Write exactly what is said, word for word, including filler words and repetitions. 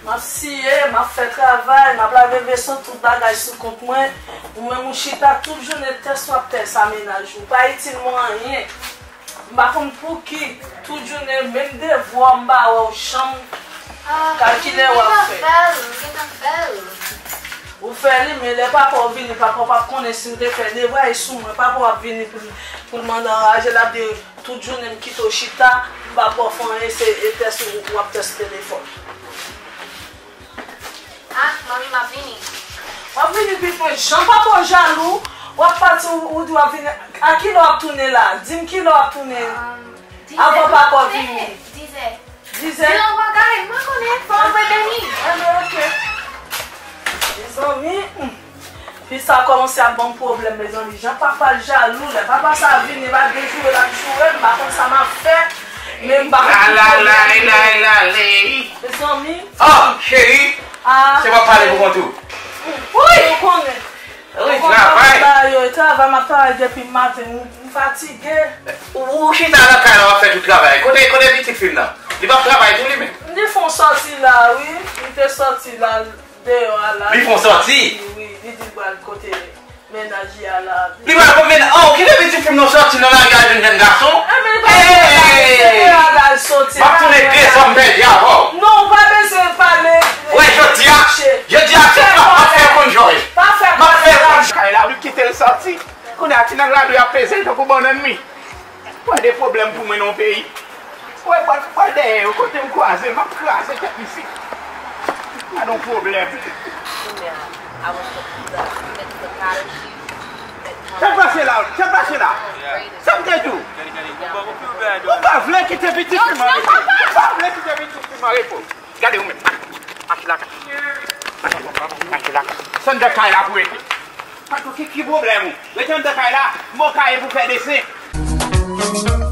M ap siye, m ap fè travay, m ap lave veso, tout bagay sou kont mwen. Ou menm ou chita tout jounen tès w ap tès a mennaj ou. Ou pa itil mwen anyen. M pa konn pouki, tout jounen, menm devwa m ba wè w janm kalkile w ap fè. Ou fè li, men lè papa w vini, papa w p ap konnen si m te fè devwa, e sou mwen, papa w ap vini pou l, pou l mande anraje, l ap di, tout jounen m kite w chita, m pa ba w fè anyen, se e tès ou, w ap tès telefòn. Ah, manmi, m ap vini. W ap vini pi pwen. Jan papa w jalou, w ap pati, ou, ou di w ap vini. A ki lè w ap tounen la? Di m ki lè w ap tounen. Avan papa w vini. Dizè. Dizè? Di anwa kay, mwen konnen, fò mwen beni. Enben, oke. Mezanmi, hmm. Fi sa kòmanse ap ban m pwoblèm, mezanmi. Jan papa l jalou, lè papa sa vini, l ap dejoure, l ap joure, m pa konn sa m ap fè. Men m pa konn ki pwoblèm li genyen. Mezanmi. Oh, cheri. Ah, se w ap pale pou kont ou. Wi, ou konnen. Wi, travay. Travay, m ap travay depi maten, m, m fatige. Ou, ou chita nan kay la, w ap fè tout travay. Kote, kote pitit fi m nan? Li p ap travay tou, li menm? Li fè yon sòti la, wi. Li te sòti la, deyò a la. Li fè yon sòti? Wi, li di l pral kote mennaj li a la. Li pral kot mennaj? Oh, kite pitit fi m nan sòti nan lari al jwenn jèn gason. Enben, li pral sòti. M ap tounen de zòm pèdi avè w. Non, ou pa bezwen pale. Wè, jodi a, jodi a, se m ap fè konn jòj. M ap fè konn jòj. Kay la, wi, kite l sòti. Kounye a, ti nèg la dwe ap peze l tankou bannann mi. Pran de pwoblèm pou mwen nan yon peyi. Wè, pral, pral dèyè yo, kote m kwaze, m ap kraze tèt misye. Gade yon pwoblèm. Sa k pase la? Sa k pase la? Sa m te di w? Ou pa vle kite pitit fi m an repo. Ou pa vle kite pitit fi m an repo. Gade ou menm. Mache la. Mache la. Mache la. Se anndan kay la pou rete. Patwon, ki, ki pwoblèm ou? Rete anndan kay la. M ba w kaye pou fè desen.